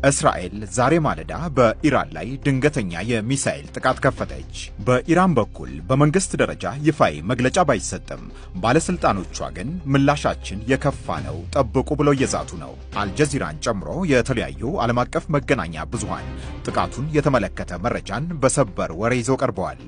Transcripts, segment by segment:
እስራኤል ዛሬ ማለዳ በኢራን ላይ ድንገተኛ የሚሳኤል ጥቃት ከፈተች። በኢራን በኩል በመንግስት ደረጃ ይፋዊ መግለጫ ባይሰጥም ባለስልጣኖቿ ግን ምላሻችን የከፋ ነው፣ ጠብቁ ብለው እየዛቱ ነው። አልጀዚራን ጨምሮ የተለያዩ ዓለም አቀፍ መገናኛ ብዙሃን ጥቃቱን የተመለከተ መረጃን በሰበር ወሬ ይዘው ቀርበዋል።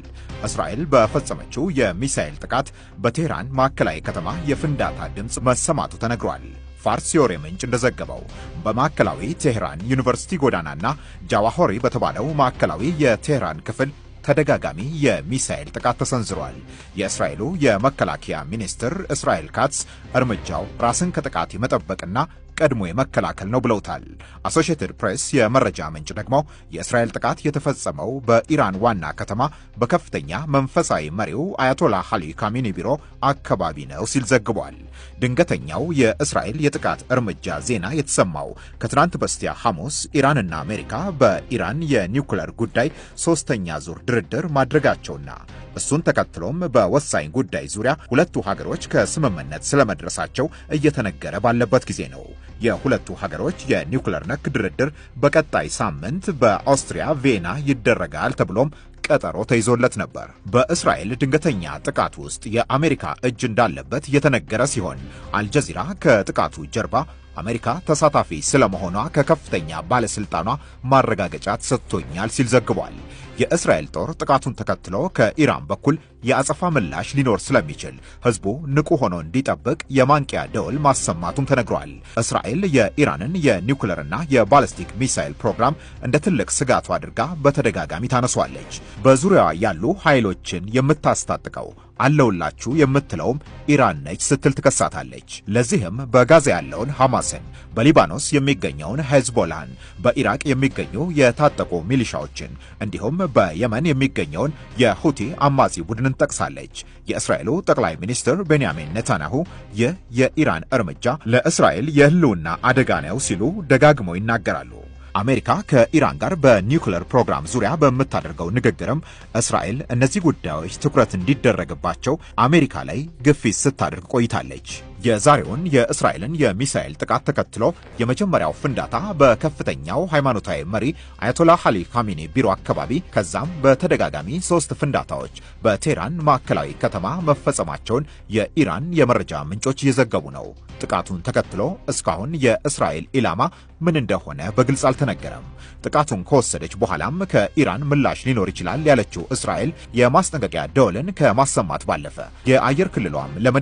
እስራኤል በፈጸመችው የሚሳኤል ጥቃት በቴህራን ማዕከላዊ ከተማ የፍንዳታ ድምፅ መሰማቱ ተነግሯል። ፋርስ የወሬ ምንጭ እንደዘገበው በማዕከላዊ ቴህራን ዩኒቨርሲቲ ጎዳናና ጃዋሆሪ በተባለው ማዕከላዊ የቴህራን ክፍል ተደጋጋሚ የሚሳኤል ጥቃት ተሰንዝሯል። የእስራኤሉ የመከላከያ ሚኒስትር እስራኤል ካትስ እርምጃው ራስን ከጥቃት የመጠበቅና ቀድሞ የመከላከል ነው ብለውታል። አሶሺየትድ ፕሬስ የመረጃ ምንጭ ደግሞ የእስራኤል ጥቃት የተፈጸመው በኢራን ዋና ከተማ በከፍተኛ መንፈሳዊ መሪው አያቶላ አሊ ካሚኒ ቢሮ አካባቢ ነው ሲል ዘግቧል። ድንገተኛው የእስራኤል የጥቃት እርምጃ ዜና የተሰማው ከትናንት በስቲያ ሐሙስ ኢራንና አሜሪካ በኢራን የኒውክለር ጉዳይ ሶስተኛ ዙር ድርድር ማድረጋቸውና እሱን ተከትሎም በወሳኝ ጉዳይ ዙሪያ ሁለቱ ሀገሮች ከስምምነት ስለመድረሳቸው እየተነገረ ባለበት ጊዜ ነው። የሁለቱ ሀገሮች የኒውክለር ነክ ድርድር በቀጣይ ሳምንት በኦስትሪያ ቪየና ይደረጋል ተብሎም ቀጠሮ ተይዞለት ነበር። በእስራኤል ድንገተኛ ጥቃት ውስጥ የአሜሪካ እጅ እንዳለበት የተነገረ ሲሆን፣ አልጀዚራ ከጥቃቱ ጀርባ አሜሪካ ተሳታፊ ስለመሆኗ ከከፍተኛ ባለስልጣኗ ማረጋገጫ ተሰጥቶኛል ሲል ዘግቧል። የእስራኤል ጦር ጥቃቱን ተከትሎ ከኢራን በኩል የአጸፋ ምላሽ ሊኖር ስለሚችል ህዝቡ ንቁ ሆኖ እንዲጠብቅ የማንቂያ ደወል ማሰማቱም ተነግሯል። እስራኤል የኢራንን የኒውክለርና የባሊስቲክ ሚሳይል ፕሮግራም እንደ ትልቅ ስጋቱ አድርጋ በተደጋጋሚ ታነሷለች። በዙሪያዋ ያሉ ኃይሎችን የምታስታጥቀው፣ አለውላችሁ የምትለውም ኢራን ነች ስትል ትከሳታለች። ለዚህም በጋዛ ያለውን ሐማስን፣ በሊባኖስ የሚገኘውን ሄዝቦላን፣ በኢራቅ የሚገኙ የታጠቁ ሚሊሻዎችን እንዲሁም በየመን የሚገኘውን የሁቲ አማጺ ቡድንን ጠቅሳለች። የእስራኤሉ ጠቅላይ ሚኒስትር ቤንያሚን ኔታንያሁ ይህ የኢራን እርምጃ ለእስራኤል የህልውና አደጋ ነው ሲሉ ደጋግመው ይናገራሉ። አሜሪካ ከኢራን ጋር በኒውክለር ፕሮግራም ዙሪያ በምታደርገው ንግግርም እስራኤል እነዚህ ጉዳዮች ትኩረት እንዲደረግባቸው አሜሪካ ላይ ግፊት ስታደርግ ቆይታለች። የዛሬውን የእስራኤልን የሚሳኤል ጥቃት ተከትሎ የመጀመሪያው ፍንዳታ በከፍተኛው ሃይማኖታዊ መሪ አያቶላህ አሊ ካሚኒ ቢሮ አካባቢ፣ ከዛም በተደጋጋሚ ሶስት ፍንዳታዎች በቴህራን ማዕከላዊ ከተማ መፈጸማቸውን የኢራን የመረጃ ምንጮች እየዘገቡ ነው። ጥቃቱን ተከትሎ እስካሁን የእስራኤል ኢላማ ምን እንደሆነ በግልጽ አልተነገረም። ጥቃቱን ከወሰደች በኋላም ከኢራን ምላሽ ሊኖር ይችላል ያለችው እስራኤል የማስጠንቀቂያ ደወልን ከማሰማት ባለፈ የአየር ክልሏም ለመደ